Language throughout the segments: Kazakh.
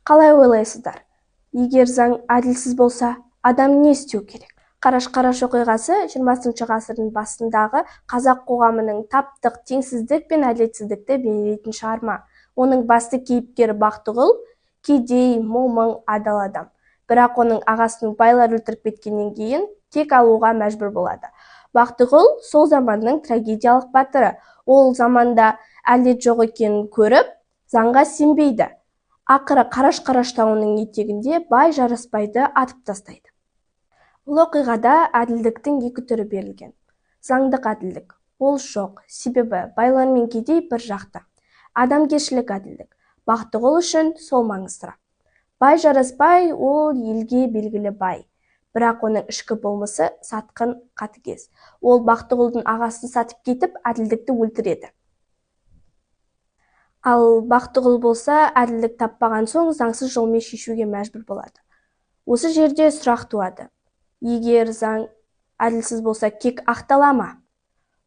Қалай ойлайсыздар? Егер заң әділсіз болса, адам не істеу керек? Қараш-қараш оқиғасы 20 ғасырдың басындағы қазақ қоғамының таптық теңсіздік пен әділетсіздікті бейнелейтін шығарма. Оның басты кейіпкері Бақтығұл кедей, момын, адал адам. Бірақ оның ағасын байлар өлтіріп кеткеннен кейін кек алуға мәжбүр болады. Бақтығұл сол заманның трагедиялық батыры. Ол заманда әділет жоқ екенін көріп, заңға сенбейді. Ақыры Қараш-Қараш тауының етегінде бай Жарасбайды атып тастайды. Бұл оқиғада әділдіктің екі түрі берілген. Заңдық әділдік. Ол жоқ, себебі байлар мен кедей бір жақта. Адамгершілік әділдік. Бақтығұл үшін сол маңыздырақ. Бай Жарасбай ол елге белгілі бай. Бірақ оның ішкі болмысы сатқын, қатыгез. Ол Бақтығұлдың ағасын сатып кетіп, әділдікті өлтіреді. Ал Бақтығұл болса, әділдік таппаған соң заңсыз жолмен шешуге мәжбүр болады. Осы жерде сұрақ туады. Егер заң әділсіз болса, кек ақтала ма?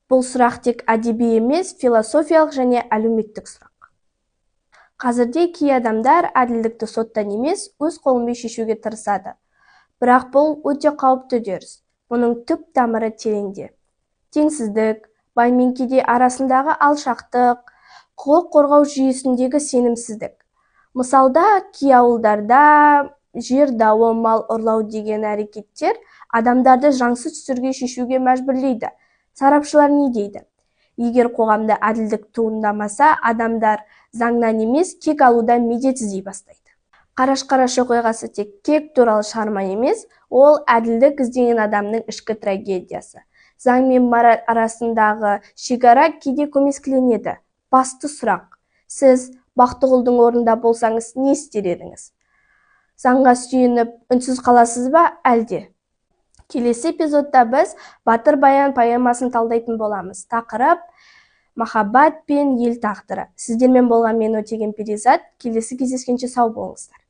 Бұл сұрақ тек әдеби емес, философиялық және әлеуметтік сұрақ. Қазірде кей адамдар әділдікті соттан емес, өз қолымен шешуге тырысады. Бірақ бұл өте қауіпті үдеріс. Бұның түп тамыры тереңде. Теңсіздік, бай мен кедей арасындағы алшақтық, құқық қорғау жүйесіндегі сенімсіздік. Мысалда, кей ауылдарда жер дауы, мал ұрлау деген әрекеттер адамдарды заңсыз түрде шешуге мәжбүрлейді. Сарапшылар не дейді? Егер қоғамда әділдік туындамаса, адамдар заңнан емес, кек алудан медет іздей бастайды. Қараш-қараш оқиғасы тек кек туралы шығарма емес, ол әділдік іздеген адамның ішкі трагедиясы. Заң мен мораль арасындағы шекара кейде көмескіленеді. Басты сұрақ: сіз Бақтығұлдың орнында болсаңыз, не істер едіңіз? Заңға сүйеніп, үнсіз қаласыз ба, әлде? Келесі эпизодта біз Батыр Баян поэмасын талдайтын боламыз. Тақырып махаббат пен ел тағдыры. Сіздермен болған мен, Өтеген Перизат. Келесі кездескенше сау болыңыздар.